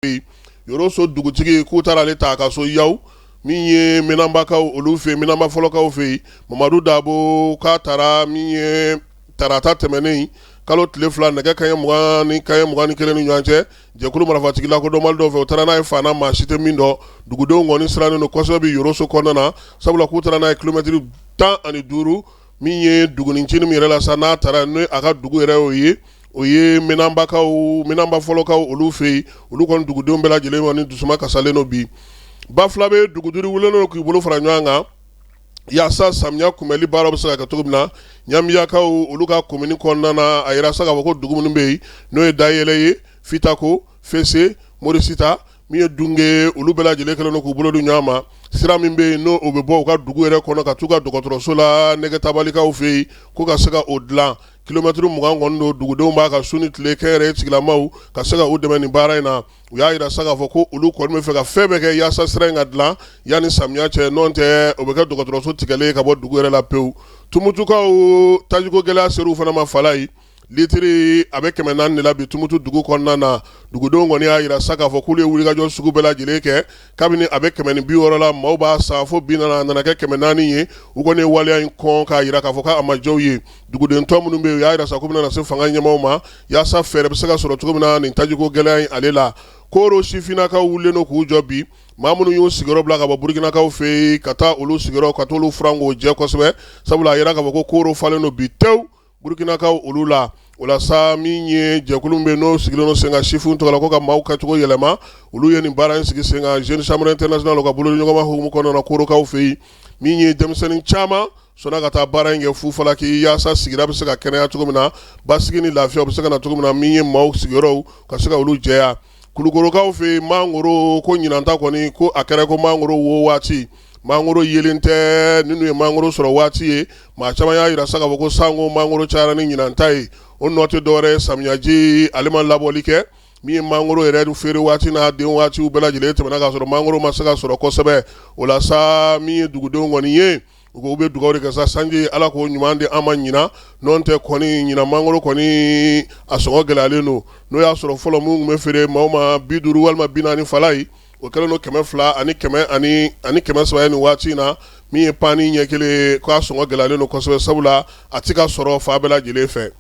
Yen Yoroso dugutigi k'u taara ale ta a ka so yaw min ye Minanbakaw olu fɛ Minanba fɔlɔkaw fɛ yen. Mamadu Dabo k'a taara min ye tarata tɛmɛnen kalo tile 2 nɛgɛ kanɲɛ 20 ni kanɲɛ 21 ni ɲɔgɔn cɛ, jɛkulu marifatigi lakodɔnbali dɔw fɛ, u taara n'a ye fan na, maa si tɛ min dɔn. Dugudenw kɔni sirannen don kosɛbɛ bi Yoroso kɔnɔna na, sabula k'u taara n'a ye kilomɛtiri 15 min ye dugunicinin min yɛrɛ la sa, n'a taara n'o a ka dugu yɛrɛ y'o ye, o ye Minanbakaw, Minanba fɔlɔkaw olu fɛ yen. Olu kɔni dugudenw bɛɛ lajɛlen kɔni dusuma kasalen don bi. Bafulabe dugu 5 wulilen don k'i bolo fara ɲɔgɔn kan yaasa samiya kunbɛli baara bɛ se ka kɛ cogo min na Ɲanbiyakaw olu ka komini kɔnɔna na. A yira sa k'a fɔ ko dugu minnu bɛ yen, n'o ye Dayɛlɛ ye, Fitako, Fese, Morisita, min ye Dunge, olu bɛɛ lajɛlen kɛlen don k'u bolo di ɲɔgɔn ma. Sira min bɛ yen, n'o o bɛ bɔ u ka dugu yɛrɛ kɔnɔ ka t'u ka dɔgɔtɔrɔso la Nɛgɛtabalikaw fɛ yen, ko ka se ka o dilan. Kilomɛtiri 20 kɔni don. Dugudenw b'a ka su ni tile kɛnyɛrɛye tigilamaw ka se ka u dɛmɛ nin baara in na. U y'a jira sa k'a fɔ ko olu kɔni bɛ fɛ ka fɛn bɛɛ kɛ yaasa sira in ka dilan yanni samiya cɛ, n'o tɛ o bɛ kɛ dɔgɔtɔrɔso tigɛlen ka bɔ dugu yɛrɛ la pewu. Tumutukaw, tajiko gɛlɛya ser'u fana ma. Falayi, litiri a bɛ 400 de la bi Tumutu dugu kɔnɔna na. Dugudenw kɔni y'a jira sa k'a fɔ k'olu ye wulikajɔ sugu bɛɛ lajɛlen kɛ kabini a bɛ 160 la, maaw b'a san fo bi nana, a nana kɛ 400 ye. U kɔni ye waleya in kɔn k'a jira k'a fɔ k'a ma diya u ye. Duguden tɔ minnu bɛ yen, u y'a jira sa k'u bɛna na se fanga ɲɛmaaw ma yaasa fɛɛrɛ bɛ se ka sɔrɔ cogo min na nin tajiko gɛlɛya in ale la. Koro sifinnakaw wulilen don k'u jɔ bi. Maa minnu y'u sigiyɔrɔ bila ka bɔ Burukinakaw fɛ yen ka taa olu sigiyɔrɔ ka t'olu furan k'o jɛ kosɛbɛ, sabula a yira k'a fɔ ko Koro falen don bi tewu Burukinakaw olu la. O la sa, min ye jɛkulu bɛ n'o sigilen don sen kan sifinw tɔgɔ la ko ka maaw kɛcogo yɛlɛma, olu ye nin baara in sigi sen kan Jeune Chambre Internationale ka bolodiɲɔgɔnma hukumu kɔnɔna na Korokaw fɛ yen. Min ye denmisɛnnin caman sɔnna ka taa baara in kɛ fufalaki yaasa sigida bɛ se ka kɛnɛya cogo min na, basigi ni lafiya bɛ se ka na cogo min na, min ye maaw sigiyɔrɔw ka se ka olu jɛya. Kulukorokaw fɛ yen, mangoro ko ɲinanta kɔni ko a kɛra ko mangoro wo waati, mangoro yelen tɛ. Ninnu ye mangoro sɔrɔ waati ye. Maa caman y'a jira sa k'a fɔ ko sanko mangoro cayara ni ɲinanta ye. O nɔ tɛ dɔwɛrɛ ye, samiyaji ale ma labɔli kɛ. Min ye mangoro yɛrɛ feere waati n'a den waatiw bɛɛ lajɛlen tɛmɛna k'a sɔrɔ mangoro ma se ka sɔrɔ kosɛbɛ. O la sa, min ye dugudenw kɔni ye, u ko u bɛ dugawu de kɛ sa, sanji Ala k'o ɲuman di an ma ɲinan, n'o tɛ kɔni ɲinan mangoro kɔni a sɔngɔ gɛlɛyalen don. N'o y'a sɔrɔ fɔlɔ minnu tun bɛ feere maaw ma 50 walima 40 fala ye, o kɛlen don 200 ani kɛmɛ ani 300 ye nin waati in na. Min ye paani ɲɛ kelen, k'a sɔngɔ gɛlɛyalen don kosɛbɛ, sabula a tɛ ka sɔrɔ fan bɛɛ lajɛlen fɛ.